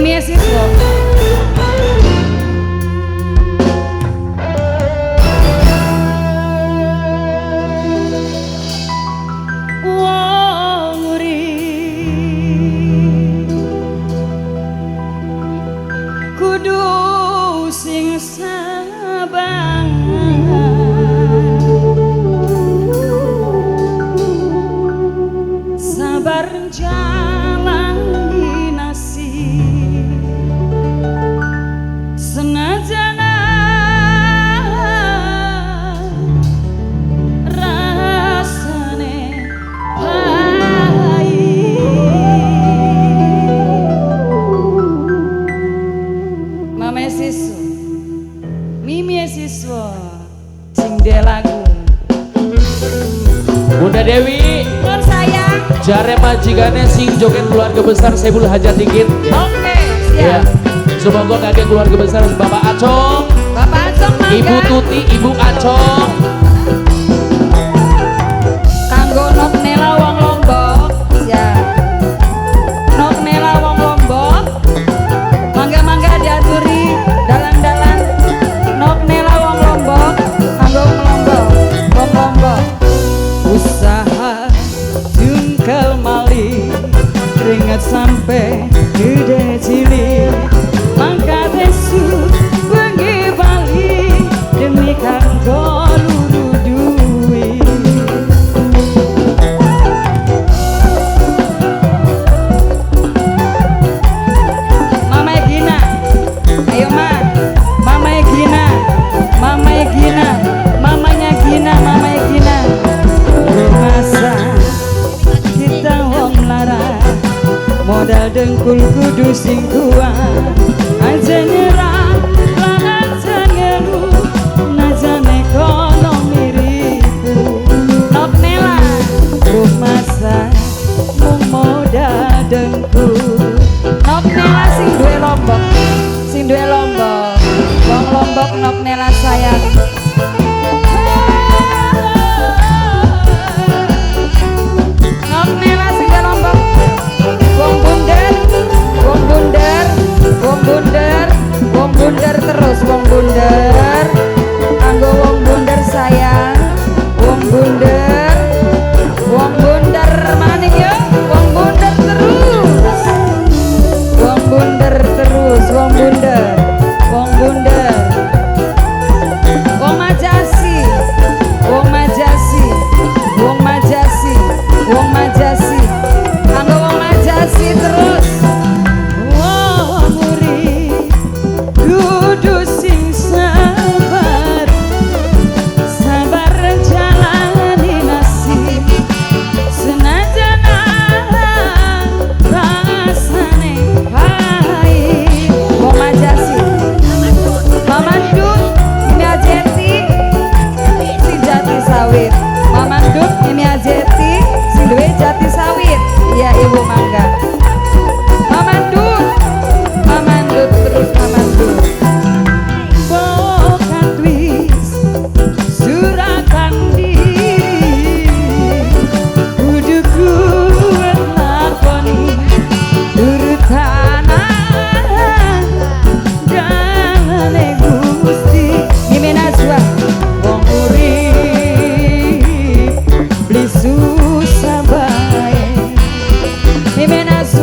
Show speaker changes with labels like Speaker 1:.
Speaker 1: Mimi Siswo. Wong urip kudu sing sabar, sabar jalani nasib senajan rasane pahit. Mame Siswo, Mimi Siswo sing de lagu
Speaker 2: Bunda Dewi
Speaker 1: Nur sayang.
Speaker 2: Jare majikane sing joget keluarga besar Saiful Hajat dikit.
Speaker 1: Oke, siap.
Speaker 2: Ya. Semoga kakek keluarga besar Bapak Acong,
Speaker 1: Bapak Acong mangga.
Speaker 2: Ibu Tuti, Ibu Acong.
Speaker 1: Kanggo Nok Nela wong Lombok, siap. Nok Nela wong Lombok. Mangga-mangga diaturi dalang-dalang. Nok Nela wong Lombok, kanggo wong Lombok, wong Lombok. Usaha jungkel mali, keringat sampai gede cilik. Mangkat esuk bengi bali demi kanggo luru duwi. Mama Gina, ayo ma, Mama Gina, Mama Gina, mamanya Gina, Mama Gina. Rumasa kita wong larat, modal dengkul kudu sing kuat. Aja nyerah lan aja ngeluh, najan ekonomi ribu. Nok Nela rumasa mung modal dengkul. Nok Nela sing duwe Lombok, sing duwe Lombok, wong Lombok Nok Nela sayang. Nok Nela sing duwe Lombok, wong bunder, wong bunder, wong bunder, wong bunder terus wong bunder. Kanggo wong bunder sayang, wong bunder, wong bunder maning yo, wong bunder terus, wong bunder terus, wong bunder, wong bunder, wong Majasi, wong Majasi, wong Majasi, wong Majasi, kanggo wong Majasi terus. Wong urip kudu sing sabar, sabar jalani nasib senajan rasane pahit. Wong Majasi, Mamandut Mimi Ajeti sing jati sawit. Mamandut Mimi Ajeti sing duwe jati sawit. Iya Ibu mangga. Mamandut, Mamandut terus Mamandut. Bokat wis suratan diri, kudu kuat lakoni turutan dalane Gusti. Mimi Najwa, wong urip beli susah bae. Mimi Najwa.